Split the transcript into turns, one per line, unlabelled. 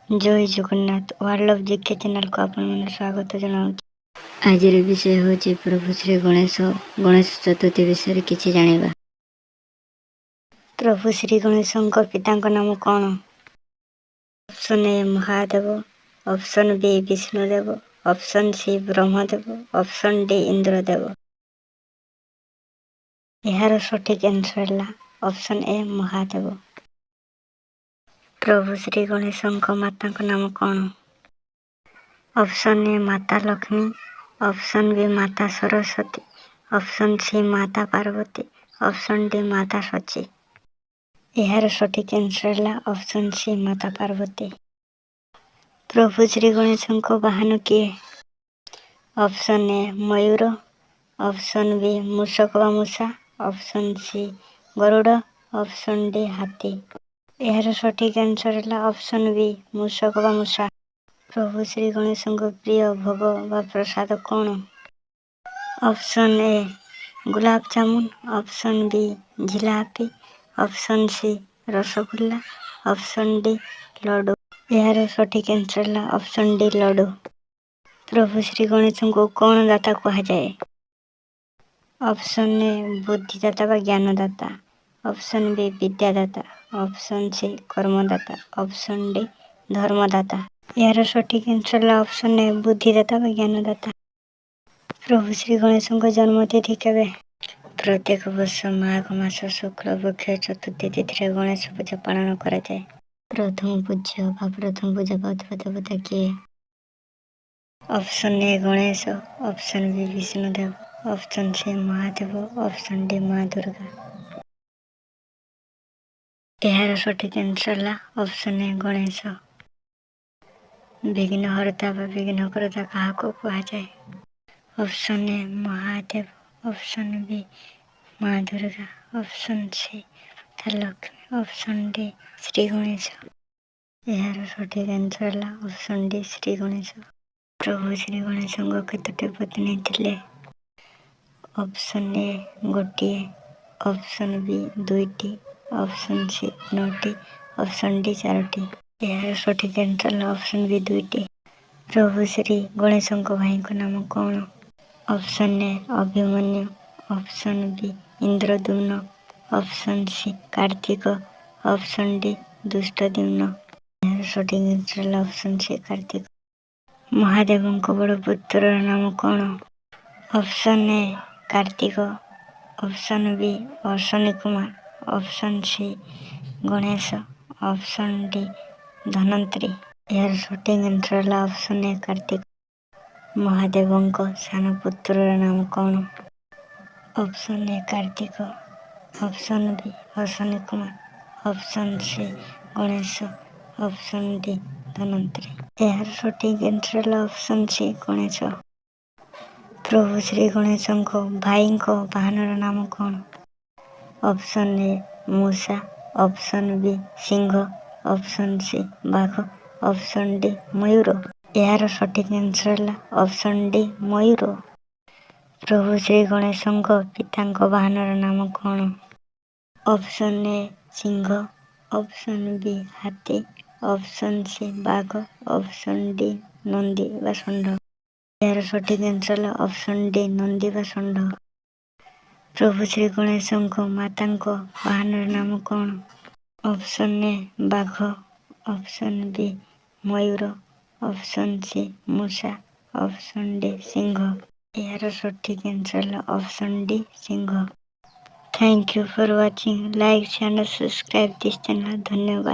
Jay Jagannath. World of GK ଚ୍ୟାନେଲକୁ ଆପଣମାନଙ୍କୁ ସ୍ୱାଗତ ଜଣାଉଛି। ଆଜିର ବିଷୟ ହେଉଛି ପ୍ରଭୁ ଶ୍ରୀ ଗଣେଶ, ଗଣେଶ ଚତୁର୍ଥୀ ବିଷୟରେ କିଛି ଜାଣିବା। ପ୍ରଭୁ ଶ୍ରୀ ଗଣେଶଙ୍କ ପିତାଙ୍କ ନାମ କ'ଣ? Option A Mahadev, option B Bishnudev, option C Brahmadev, option D Indradev. ଏହାର ସଠିକ୍ ଆନ୍ସର ହେଲା ଅପସନ୍ ଏ ମହାଦେବ। ପ୍ରଭୁ ଶ୍ରୀ ଗଣେଶଙ୍କ ମାତାଙ୍କ ନାମ କ'ଣ? ଅପସନ୍ ଏ ମାତା ଲକ୍ଷ୍ମୀ, ଅପସନ୍ ବି ମାତା ସରସ୍ୱତୀ, ଅପସନ୍ ସି ମାତା ପାର୍ବତୀ, ଅପସନ୍ ଡି ମାତା ସଚୀ। ଏହାର ସଠିକ୍ ଆନ୍ସର ହେଲା ଅପସନ୍ ସି ମାତା ପାର୍ବତୀ। ପ୍ରଭୁ ଶ୍ରୀ ଗଣେଶଙ୍କ ବାହନ କିଏ? Option A Mayur, option B ମୂଷକ ବା ମୂଷା, option C Garuda, option D ହାତୀ। ଏହାର ସଠିକ୍ ଆନ୍ସର ହେଲା ଅପସନ୍ ବି ମୂଷକ ବା ମୂଷା। ପ୍ରଭୁ ଶ୍ରୀ ଗଣେଶଙ୍କ ପ୍ରିୟ ଭୋଗ ବା ପ୍ରସାଦ କ'ଣ? Option A gulab jamun, option B jalebi, option C rasgulla, option D laddu. ଏହାର ସଠିକ୍ ଆନ୍ସର ହେଲା ଅପସନ୍ ଡି ଲଡୁ। ପ୍ରଭୁ ଶ୍ରୀ ଗଣେଶଙ୍କୁ କ'ଣ ଦାତା କୁହାଯାଏ? ଅପସନ୍ ଏ ବୁଦ୍ଧିଦାତା ବା ଜ୍ଞାନଦାତା, ଅପସନ୍ ବି ବିଦ୍ୟାଦାତା, ଅପସନ୍ ସି କର୍ମଦାତା, ଅପସନ୍ ଡି ଧର୍ମଦାତା। ଏହାର ସଠିକ୍ ଆନ୍ସର ହେଲା ଅପସନ୍ ଏ ବୁଦ୍ଧିଦାତା ବା ଜ୍ଞାନଦାତା। ପ୍ରଭୁ ଶ୍ରୀ ଗଣେଶଙ୍କ ଜନ୍ମତିଥି କେବେ? ପ୍ରତ୍ୟେକ ବର୍ଷ ମାଘ ମାସ ଶୁକ୍ଳ ପକ୍ଷ ଚତୁର୍ଥୀ ତିଥିରେ ଗଣେଶ ପୂଜା ପାଳନ କରାଯାଏ। ପ୍ରଥମ ପୂଜ୍ୟ ବା ପ୍ରଥମ ପୂଜା ପାଉଥିବା ଦେବତା କିଏ? Option A Ganesh, option B Vishnu Deo, option C Mahadev, option D ମା ଦୁର୍ଗା। ଏହାର ସଠିକ୍ ଆନ୍ସର ହେଲା ଅପସନ୍ ଏ ଗଣେଶ। ବିଘ୍ନହର୍ତ୍ତା ବା ବିଘ୍ନକର୍ତ୍ତା କାହାକୁ କୁହାଯାଏ? Option A Mahadev, option B ମା ଦୁର୍ଗା, ଅପସନ୍ ସି ମାତା ଲକ୍ଷ୍ମୀ, ଅପସନ୍ ଡି ଶ୍ରୀ ଗଣେଶ। ଏହାର ସଠିକ୍ ଆନ୍ସର ହେଲା ଅପସନ୍ ଡି ଶ୍ରୀ ଗଣେଶ। ପ୍ରଭୁ ଶ୍ରୀ ଗଣେଶଙ୍କ କେତୋଟି ପତ୍ନୀ ଥିଲେ? ଅପସନ୍ ଏ ଗୋଟିଏ, ଅପସନ୍ ବି ଦୁଇଟି, ଅପସନ୍ ସି ନଅଟି, ଅପସନ୍ ଡି ଚାରୋଟି। ଏହାର ସଠିକ୍ ଆନ୍ସର ହେଲା ଅପସନ୍ ବି ଦୁଇଟି। ପ୍ରଭୁ ଶ୍ରୀ ଗଣେଶଙ୍କ ଭାଇଙ୍କ ନାମ କ'ଣ? Option A Abhimanyu, option B Indradyumna, option C Kartik, option D Dhrishtadyumna. ଏହାର ସଠିକ୍ ଆନ୍ସର ହେଲା ଅପସନ୍ ସି କାର୍ତ୍ତିକ। ମହାଦେବଙ୍କ ବଡ଼ ପୁତ୍ରର ନାମ କ'ଣ? Option A Kartik, option B Ashwini Kumar, option C Ganesh, option D Dhanvantari. ଏହାର ସଠିକ୍ ଆନ୍ସର ହେଲା ଅପସନ୍ ଏ କାର୍ତ୍ତିକ। ମହାଦେବଙ୍କ ସାନ ପୁତ୍ରର ନାମ କ'ଣ? Option A Kartik, option B Ashwini Kumar, option C Ganesh, option D Dhanvantari. ଏହାର ସଠିକ୍ ଆନ୍ସର ହେଲା ଅପସନ୍ ସି ଗଣେଶ। ପ୍ରଭୁ ଶ୍ରୀ ଗଣେଶଙ୍କ ଭାଇଙ୍କ ବାହନର ନାମ କ'ଣ? ଅପସନ୍ ଏ ମୂଷା, ଅପସନ୍ ବି ସିଂହ, ଅପସନ୍ ସି ବାଘ, ଅପସନ୍ ଡି ମୟୂର। ଏହାର ସଠିକ୍ ଆନ୍ସର ହେଲା ଅପସନ୍ ଡି ମୟୂର। ପ୍ରଭୁ ଶ୍ରୀ ଗଣେଶଙ୍କ ପିତାଙ୍କ ବାହନର ନାମ କ'ଣ? Option A Singh, option B ହାତୀ, ଅପସନ୍ ସି ବାଘ, ଅପସନ୍ ଡି ନନ୍ଦୀ ବା ଷଣ୍ଢ। ଏହାର ସଠିକ୍ ଆନ୍ସର ହେଲା ଅପସନ୍ ଡି ନନ୍ଦୀ ବା ଷଣ୍ଢ। ପ୍ରଭୁ ଶ୍ରୀ ଗଣେଶଙ୍କ ମାତାଙ୍କ ବାହନର ନାମ କ'ଣ? ଅପସନ୍ ଏ ବାଘ, ଅପସନ୍ ବି ମୟୂର, ଅପସନ୍ ସି ମୂଷା, ଅପସନ୍ ଡି ସିଂହ। ଏହାର ସଠିକ୍ ଆନ୍ସର ହେଲା option D Singh. Thank you for watching. Like, share and subscribe this channel. ଧନ୍ୟବାଦ।